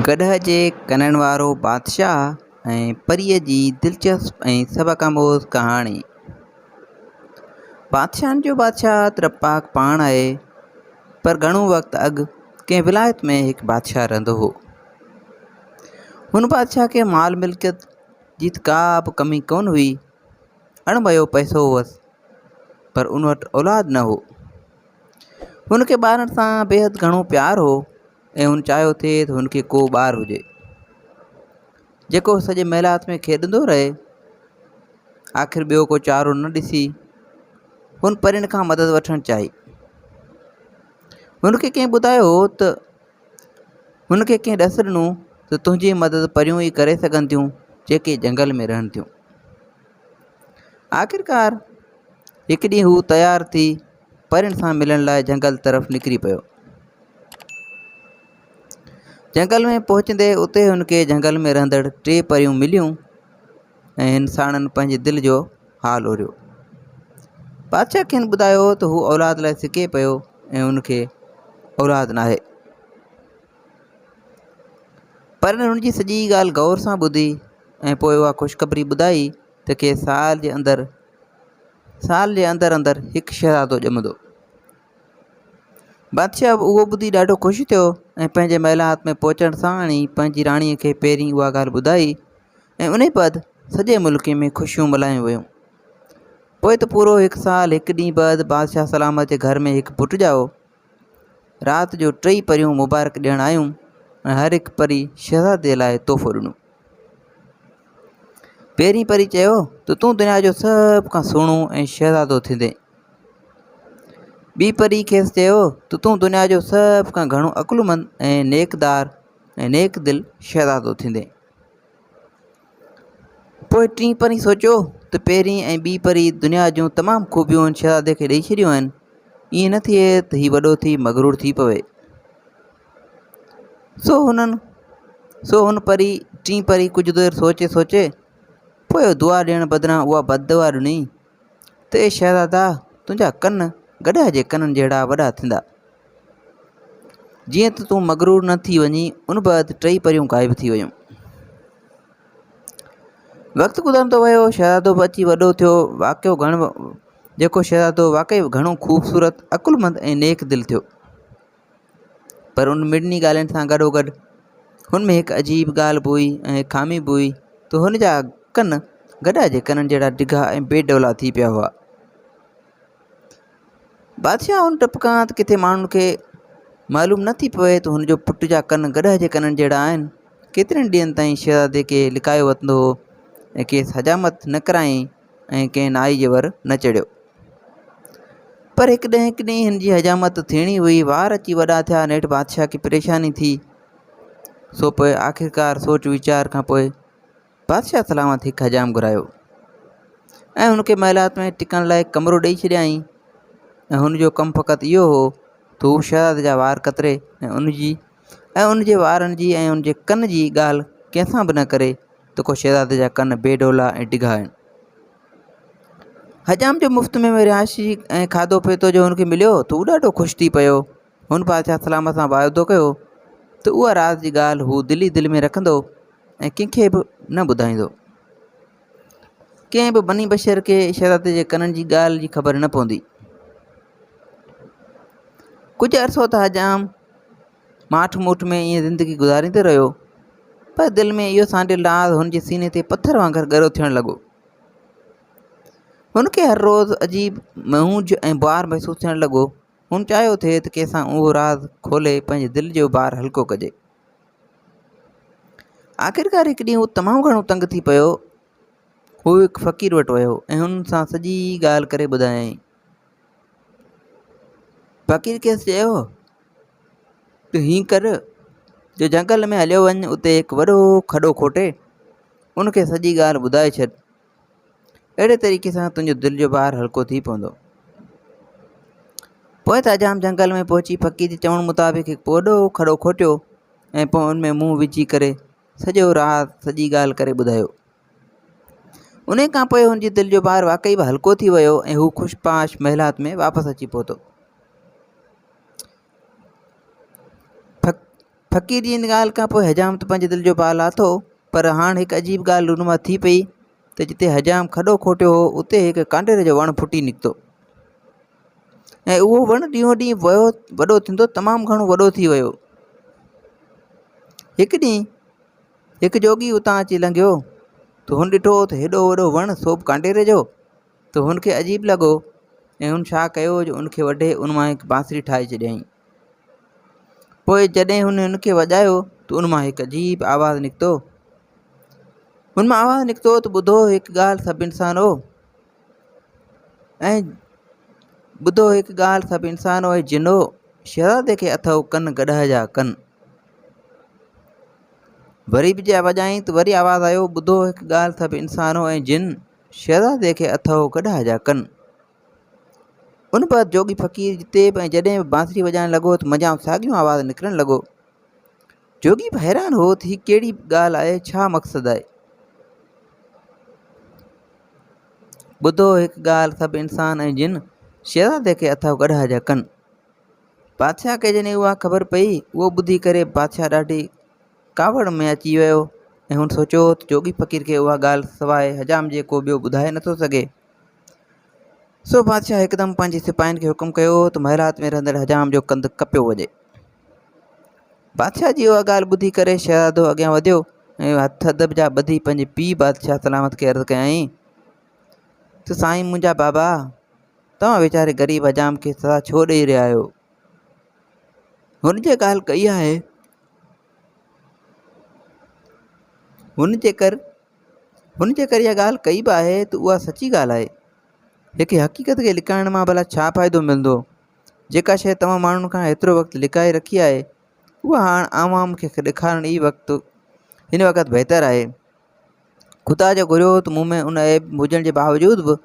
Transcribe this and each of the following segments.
گڏهه جي ڪنن وارو بادشاهه ۽ پريء جي دلچسپ ۽ سبق آموز ڪهاڻي. بادشاهن جو بادشاهه ته رب پاڪ پاڻ آهي، پر گهڻو وقت اڳ ڪنهن ولايت ۾ هڪ بادشاهه رهندو هو. هن بادشاهه کي مال ملڪيت جي ته ڪا به ڪمي ڪونه هئي، اڻ ميو پئسو هئس، پر ان وٽ اولاد نه هو. هن کي ٻارن سان بيحد گهڻو پيار هو. ۽ هن چاهيو ٿي ته هن کي ڪو ٻار هجي، جيڪو سڄي محلات ۾ کيڏندو رهي. آخر ٻيو ڪو چارو نه ڏسي هن پرين کان مدد وٺڻ چاهي. هن کي ڪنهن ٻڌايو هو ته هن کي ڪنهن ڏس ڏنو ته تنهنجي مدد پريون ئي ڪري سگهن ٿيون، جيڪي جهنگل ۾ رهن ٿيون. آخرڪار هڪ ڏينهن هو تيار ٿي پرين سان ملڻ لاء جهنگل طرف نڪري پيو. جهنگل ۾ پهچندي اتي هن کي جهنگل ۾ رهندڙ ٽي پريون مليون ۽ هن ساڻن پنهنجي دل جو حال اوريو. بادشاهه کين ٻڌايو ته هو اولاد لاء سڪي پيو ۽ هن کي اولاد ناهي. پرين هن جي سڄي ڳالهه غور سان ٻڌي ۽ پوء اها خوشخبري ٻڌائي ته کيس سال جي اندر سال جي اندر اندر هڪ شهزادو ڄمندو. بادشاهه به اهو ٻڌي ڏاڍو خوش ٿيو ۽ پنهنجي محلات ۾ پهچڻ ساڻ ئي پنهنجي راڻيء کي پهرين اها ڳالهه ٻڌائي ۽ انهي بعد سڄي ملڪ ۾ خوشيون ملهايون ويون. پوء ته پورو هڪ سال هڪ ڏينهن بعد بادشاهه سلامت جي گهر ۾ هڪ پٽ ڄائو. رات جو ٽئي پريون مبارڪ ڏيڻ آيون ۽ هر هڪ پري شهزادي لاء تحفو ڏنو. پهرين پري چيو ته تون دنيا جو سڀ کان سهڻو ۽ شهزادو ٿيندين. ٻي پري کيس چيو ته تون دنيا جو سڀ کان گهڻو عقلمند ۽ نيڪدار ۽ نيڪ دل شهزادو ٿيندين. پوء ٽين پري سوچيو ته پهرين ۽ ٻي پري دنيا جون تمام خوبيون هن شهزادي کي ڏئي ڇڏيون آهن، ائين نه ٿئي ته هي وڏو ٿي مغرور ٿي پوي. سو هنن سو هن پري ٽين پري ڪجهه دير سوچي سوچي پوء دعا ڏيڻ بدران اها بددعا ڏني ته اي شهزادا! تنهنجا ڪن گڏهه جي ڪنن جهڙا وڏا ٿيندا. جيئن ته تون مغرور نه ٿي وڃين. ان بعد ٽئي پريون غائب ٿي ويون. وقت گذرندو ويو، شهزادو به اچي وڏو ٿيو. واقعو گهڻ جيڪو شهزادو واقعي گهڻو خوبصورت، عقلمند ۽ نيڪ دل ٿيو. پر ان مڙني ڳالهين سان گڏوگڏ هن ۾ هڪ عجيب ڳالهه به هئي ۽ هڪ خامي به هئي ته هن جا ڪن گڏهه جي ڪنن جهڙا ڊگها ۽ بي ڊولا ٿي پيا هئا. بادشاهه ان ڊپ کان ته ڪٿي ماڻهن کي معلوم نه ٿي پوي ته هن جو پٽ جا ڪن گڏهه جي ڪنن جهڙا آهن، ڪيترن ڏينهن تائين شهزادي کي لڪايو وتندو هو ۽ کيس حجامت نه ڪرايائين ۽ ڪنهن نائي جي ور نه چڙهيو. پر هڪ ڏينهن هڪ ڏينهن هن جي حجامت ٿيڻي هئي. وار اچي وڏا ٿيا. نيٺ بادشاهه کي پريشاني ٿي. سو پوء آخرڪار سوچ ويچار کان پوء بادشاهه سلامت هڪ حجام گهرايو ۽ هن کي محلات ۾ ٽڪڻ لاء ڪمرو ڏئي ڇڏيائين ۽ هن جو ڪم فقط اهو هو ته هو شهزادي جا وار ڪتري ۽ ان جي ۽ ان جي وارن جي ۽ ان جي ڪن جي ڳالهه ڪنهن سان به نه ڪري ته ڪو شهزادي جا ڪن بي ڊولا ۽ ڊگها آهن. حجام جو مفت ۾ رهائشي ۽ کاڌو پيتو جو هن کي مليو ته هو ڏاڍو خوش ٿي پيو. هن بادشاهه سلامت سان واعدو ڪيو ته اها راز جي ڳالهه هو دل ئي دل ۾ رکندو ۽ ڪنهن کي به نه ٻڌائيندو. ڪنهن به بني بشر کي شهزادي جي ڪنن جي ڳالهه جي خبر نه پوندي. ڪجهه عرصو ته حجام ماٺ موٺ ۾ ائين زندگي گذاريندو رهيو پر دل ۾ اهو سانڍيل راز هن جي سيني تي پٿر وانگر ڳرو ٿيڻ لڳو. هن کي هر روز عجيب مونجهه ۽ بار محسوس ٿيڻ لڳو. هن چاهيو ٿي ته ڪنهن سان اهو راز کولي پنهنجي دل جو بار هلڪو ڪجي. آخرڪار هڪ ڏينهن هو تمام گهڻو تنگ ٿي پيو. هو هڪ فقير وٽ ويو ۽ هن سان سڄي ڳالهه ڪري ٻڌايائين. فقير کيس چيو ته هيئن ڪر جو جهنگل ۾ هليو وڃ اتي هڪ وڏو کڏو کوٽي ان کي سڄي ڳالهه ٻڌائي ڇڏ. اهڙي طريقي سان تنهنجو دل جو بار هلڪو ٿي پوندو. پوء ته اجام جهنگل ۾ پهچي فقير جي چوڻ مطابق هڪ وڏو کڏو کوٽيو ۽ پوء ان ۾ منهن وجهي ڪري سڄو راز سڄي ڳالهه ڪري ٻڌايو. انهيء کان پوء هن جي دل جو بار واقعي به هلڪو ٿي ويو ۽ هو خوش باش محلات ۾ واپس اچي پهتو. فقير جي ان ڳالهه کان پوء حجام ته پنهنجي دل جو بار لاٿو پر هاڻ هڪ عجيب ڳالهه رونما ٿي پئي ته جتي حجام کڏو کوٽيو هو اتي هڪ ڪانڊيري جو وڻ ڦٽي نڪتو ۽ اهو وڻ ڏينهون ڏينهن ويو وڏو ٿيندو تمام گهڻو وڏو ٿي ويو. هڪ ڏينهن هڪ جوڳي اتان اچي لنگهيو ته هن ڏٺو ته هيڏو وڏو وڻ سو به ڪانڊيري جو ته هن کي عجيب لڳو ۽ هن ڇا ڪيو جو ان کي وڍي ان مان هڪ بانسري ٺاهي ڇڏيائين. پوء جڏهن هن ان کي وڄايو ته ان مان هڪ عجيب آواز نڪتو. ان مان آواز نڪتو ته ٻڌو هڪ ڳالهه سڀ انسانو ۽ ٻڌو هڪ ڳالهه سڀ انسانو ۽ جنو شهزادي کي اٿئو ڪن گڏهه جا ڪن. وري به جي وڄائين ته وري آواز آيو ٻڌو هڪ ڳالهه سڀ انسانو ۽ جن شهزادي کي اٿئو گڏهه جا ڪن. ان بعد جوڳي فقير جتي به ۽ جڏهن به بانسري وڄائڻ لڳو ته منجهان ساڳيون آواز نڪرڻ لڳو. جوڳي به حيران هو ته هي ڪهڙي ڳالهه آهي ڇا مقصد آهي. ٻڌو هڪ ڳالهه سڀ انسان ۽ جن شهزادي کي اٿئو گڏهه جا ڪن. بادشاهه کي جڏهن اها خبر پئي اهو ٻڌي ڪري بادشاهه ڏاڍي ڪاوڙ ۾ اچي ويو ۽ هن سوچيو ته جوڳي فقير کي اها ڳالهه سواء حجام جي ڪو ٻيو ٻڌائي نٿو سگهي. سو بادشاهه هڪدم پنهنجي سپاهين کي حڪم ڪيو ته محلات ۾ رهندڙ حجام جو ڪنڌ ڪپيو وڃي. بادشاهه جي اها ڳالهه ٻڌي ڪري شهزادو اڳيان وڌيو ۽ هٿ ادب جا ٻڌي پنهنجي پيء بادشاهه سلامت کي عرض ڪيائين ته سائين منهنجا بابا توهان ويچاري غريب حجام کي سزا ڇو ڏئي رهيا آهيو؟ هن جي ڳالهه ڪئي آهي هن جيڪر هن جيڪر اها ڳالهه ڪئي به آهي ته اها سچي ڳالهه آهي. هڪ حقيقت کي لڪائڻ مان ڀلا ڇا فائدو ملندو؟ جيڪا شيء توهان ماڻهن کان هيترو وقت لڪائي رکي آهي، اها هاڻ عوام کي ڏيکارڻ ئي وقت هن وقت بهتر آهي. خدا جو گهريو ته مون ۾ ان عيب هجڻ جي باوجود به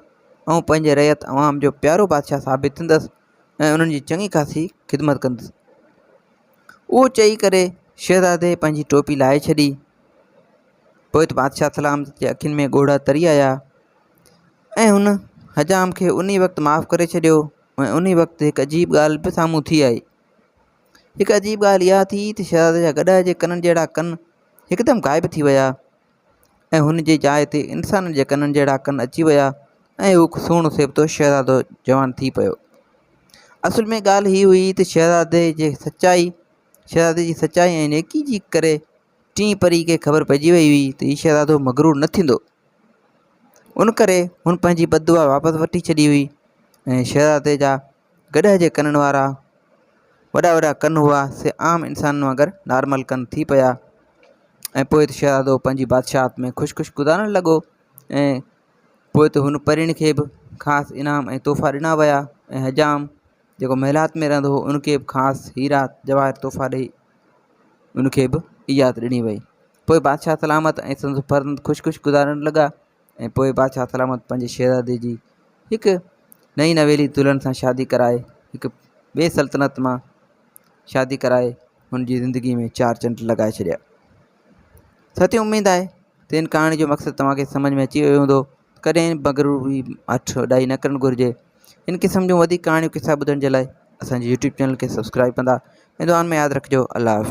آئون پنهنجي رعيت عوام جو پيارو بادشاهه ثابت ٿيندس ۽ انهن جي چڱي خاصي خدمت ڪندس. اهو چئي ڪري شهزادي پنهنجي ٽوپي لاهي ڇڏي. پوء ته بادشاهه سلامت جي اکين ۾ ڳوڙها تري آيا ۽ هن حجام کي انهي وقت معاف ڪري ڇڏيو ۽ انهي وقت هڪ عجيب ڳالهه به سامهون ٿي آئي. هڪ عجيب ڳالهه اها ٿي ته شهزادي جا گڏهه جي ڪنن جهڙا ڪن هڪدم غائب ٿي ويا ۽ هن جي جاء تي انسانن جي ڪنن جهڙا ڪن اچي ويا ۽ هو سهڻو سيبتو شهزادو جوان ٿي پيو. اصل ۾ ڳالهه هي هئي ته شهزادي جي سچائي شهزادي جي سچائي ۽ نيڪي جي ڪري ٽين پريء کي خبر پئجي وئي هئي ته هي شهزادو مغرور نه ٿيندو. ان ڪري هن پنهنجي بددعا واپس وٺي ڇڏي هئي ۽ شهزادي جا گڏهه جي ڪنن وارا وڏا وڏا ڪن هئا سي عام انسانن وانگر نارمل ڪن ٿي پيا ۽ پوء ته شهزادو پنهنجي بادشاهت ۾ خوش خوش گذارڻ لڳو ۽ پوء ته هن پرين کي به خاص انعام ۽ تحفا ڏنا ويا ۽ حجام جيڪو محلات ۾ رهندو هو ان کي به خاص هيرا جواهر تحفا ڏئي ان کي به اجازت ڏني وئي. پوء بادشاهه سلامت ۽ سندس فرزند خوش خوش گذارڻ لڳا ۽ پوء بادشاهه سلامت پنهنجي شهزادي جي هڪ نئين نويلي دلهن سان شادي ڪرائي هڪ ٻئي سلطنت مان شادي ڪرائي هن جي زندگي ۾ چار چنڊ لڳائي ڇڏيا. سچي اميد آهي ته ان ڪهاڻي جو مقصد توهان کي سمجهه ۾ اچي ويو هوندو. ڪڏهن به مغروري هٺ وڏائي نه ڪرڻ گهرجي. ان قسم جون وڌيڪ ڪهاڻيون قصا ٻڌڻ جي لاء اسان جي يوٽيوب چينل کي سبسڪرائب ڪندا ۽ دعائن ۾ ياد رکجو. الله حافظ.